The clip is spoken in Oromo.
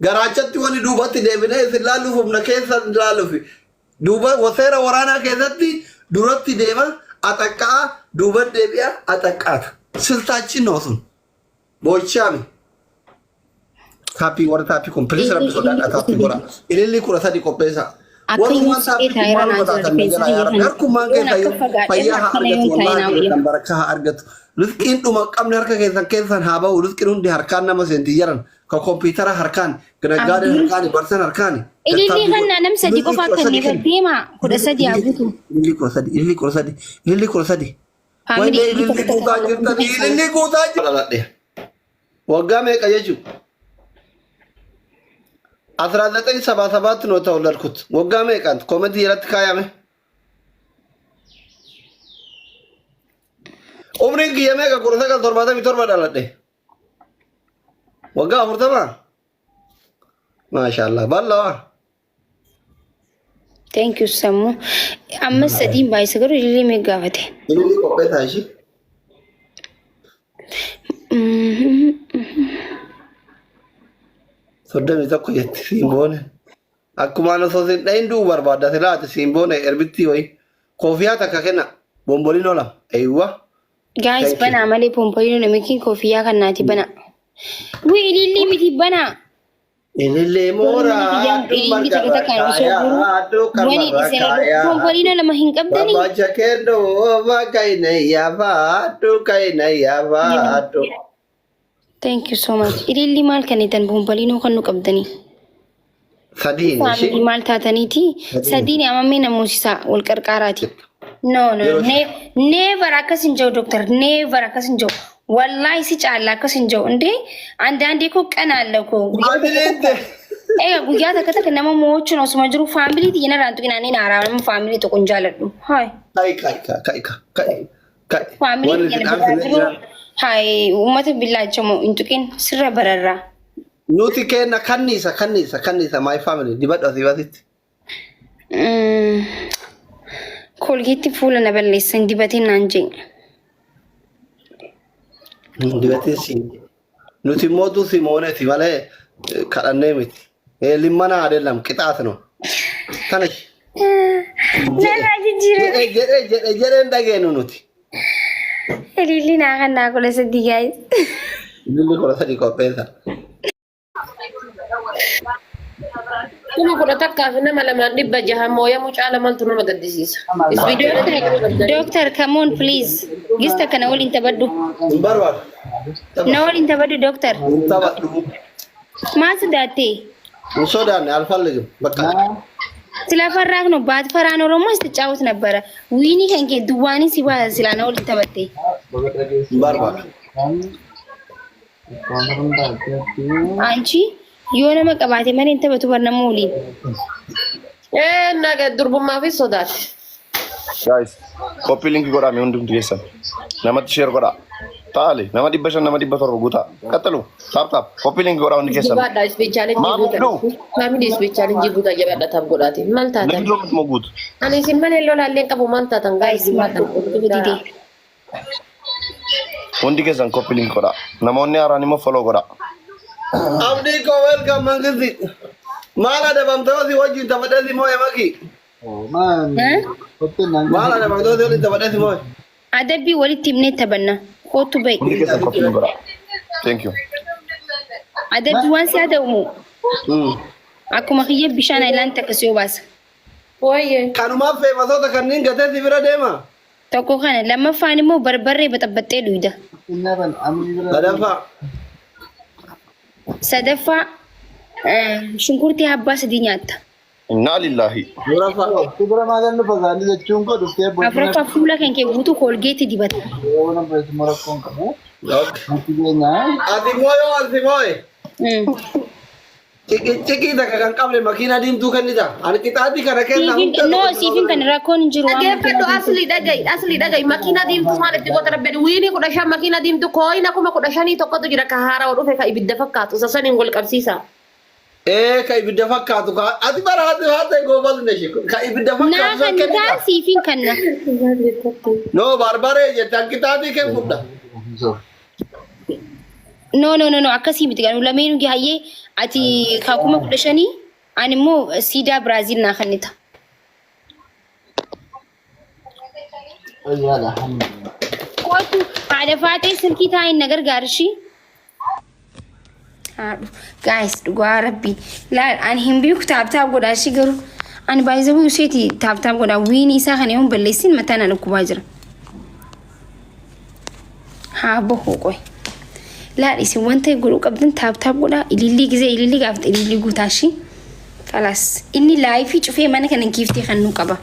Garaachatti wani duubatti deebinee isin laalluuf humna keessa laalluuf. Duuba seera waraanaa keessatti duratti deema axaqqa'a duuba deebi'a axaqqaata. Siltaachiin noo sun. Boo'ichaami. Taappii warra taappii kun pilis rabbi sodaadha taappii godha. Ililli 13 qopheessa. Akka Warrummaan yoo taappii si'ee kun taa'eera maaluma naa jira taatan na rifeensi jalaa yaa kiyya rabbi. kana. Harkummaan Yoon keessan akka yoo fagaadheerra fayyaa haa akkana argatu yoon taa'e wallaahi naa wayya. keessan barakkaa haa argatu. Rizqiin dhuma qabne harka keessan keessan haa bahu. Rizqiin hundi harkaan nama seenti jedhan. Ka kompiitara harkaan, naggaadeen Abdiin harkaani, barsan harkaani. ilillii Tattaaffii kan godhu. nam sadi Ilillii qofa kudha akka sadi inni kenni. deema 13 haa guutu. Ilillii 13, ilillii 13, ilillii 13. Faamilii Wayne ilillii ililli tokko guutaa tokko jirtan hundi keessan. ililli guutaa jirtan. Dhaladhe. Waggaa meeqa jechuun? አስራ ዘጠኝ ሰባ ሰባት ነው የተወለድኩት። ወጋ meeqaan comment jalatti kaayame. Umriin kiyya meeqa 1977 dhaladhe. Waggaa 40. Maashaallah bal'aa. Thank you sammuu. Ammas sadiin baay'isa garuu ilillii meeqa gaafate? Ililli qopheessaa ishii. 31 jetti siin boone. Akkumaan osoo siin dhahin du'u barbaadda silaati siin boone erbittii wayii. Koofiyaa takka kenna. Bomboliin ola. Eeywa. Guys Thank you. banaa malee pompoliinoo namichi koofiyyaa kan naati banaa. Wii ilillii miti banaa. Ilillee Warri mana mooraa kiyyaa adduu ilillii marga takka takkaan osoo guruu adduu wani qamarra isin kaayaa. pompoliinoo lama hin qabdanii. Barbaacha keelloo bakka inni yaafaadhu kan yaafaadhu. Thank you so much. Ilillii maal kennitan pompoliinoo kan nu qabdanii? Sadiin Faamilii ishee. maal taataniiti? Sadiin amammee namoosisaa wal qarqaaraati. No, no, never akkas hin jiru doctor. Never akkas hin jiru. Wallahi si caalla akkas hin jiru. Indee አንዳንዴ እኮ ቀን አለ እኮ Maamiliin ta'e. Egaa guyyaa takka takka nama mo'achuun osuma jiru faamilii xiyya narraan tuqinaan ni naaraa nama faamilii tokko hin jaaladhu. Hayi. Ka'i ka'i ka'i ka'i ka'i. Faamilii Warri xiyya si na biraa dhaamsine jiru jira. hayi uummata billaachamoo hin tuqin sirra bararraa. Nuti kenna kanniisa kanniisa kanniisa my family dibadhu asii basitti. Kolgeetti fuula na balleessan dibateen naan jee. Dibatee si. Nuti immoo si mooneti malee kadhannee miti. Limmana adeelam qixaas no. Kana Narraa jijjiirame. jedhe jedhe jedhe jedheen dhageenyu nuti. Ililli naa kan naa 13 guys. Ililli 13 qopheessa. 11,000 fi nama lamaan 600 mooyamuu caala maaltu nama gaddisiisa? Isbiichoolatti Doctor, come on please. Gista kana waliin taphadhu. Hin barbaadu. Na waliin taphadhu doctor. Hin taphadhu. Maal sodaatte? Hin sodaanne alfalligim bakka. ስለፈራህ ነው። ባትፈራ ኖሮማ ስትጫወት ነበረ። ዊኒ ከንኬ ድዋኒ ሲባል ስላ ነው waliin taphatte. Hin barbaadu. አንቺ yoo nama qabaate malee hin taphatu bar nama waliin. Ee naga durbummaa fi sodaate. Guys, copy link godhaa mee hundumti keessan. Namatti share godhaa. Taale nama 500 nama 700 guutaa. Qaxxalu. Tap tap. Copy link godhaa hundi keessan. Jabaadha isbii challenge Maal guutaa. godhu? Family isbii challenge guutaa jabaadha taaf godhaati. Maal taatan? Namni dura immoo guutu. Ani isin malee lolaallee qabu maal taatan Guys guys maal jabaadha. dide. Hundi keessan copy link godhaa. Namoonni haaraan immoo follow godhaa. Abdii koo welcome mangisti. Maal adabamtee si wajjin taphadhee si moo'e maki. Maal adabamtee si wajjin taphadhee si moo'e. Adabbii walitti himnee taphanna. Kootu ba'i. Hundi keessan copy link godhaa. Thank you. Adabbii waan si adabu akkuma kiyya bishaan ayilaan takka si obaasa. Wayyee. Kanumaaf feemasoota kanneen gatee si bira deema. Tokko kana lammaffaan immoo barbarree baxabbaxxee dhuyda. Sadaffaa. Sadaffaa shunkurtii abbaa sadii nyaatta. Innaa lillaahi. Afuraffaa. Afuraffaa fuula kan kee guutuu koolgeetti dibata. Ati immoo yoo ati moo'e. Ciqii takka kan qabne makiinaa diimtuu kennita. Ani qixaatii kana keessa Siifin no siifin kan rakkoon hin jiru waan Dhageeffadhu makiinaa asli dhaga'i asli dhaga'i makiina diimtuu maal itti goota rabbi wiinii 15 makiina diimtuu kooyina 15,000 tokkotu jira ka haarawa dhufe ka ibidda fakkaatu isa saniin wal qabsiisa. Ee ka ibidda fakkaatu ka ati bara hati hati goobas neshi ka ibidda Naa fakkaatu san kan kennita. taa siifin kanna. No barbaree jettan qixaatii kee fudha. No no no no akkasii miti kan lameenuu hayyee ati ka 15,000 ani immoo siidaa Biraaziil naa kennita. Kootu haadha faatee silkii taa'in na gargaarishii. Haadhu guys dhugaa rabbii laal ani hin beeku tap tap godhaa ishii garuu ani baay'ee isheeti tap tap godhaa wiini isaa kana yoon balleessin mataa na dhukkubaa jira. Haa bahu qoy. Laal isin wanta godhuu qabdan tap tap godhaa ilillii gizee ilillii gaafata ilillii guutaa ishii. Kalaas inni live cufee mana kana giiftii kan nu qaba.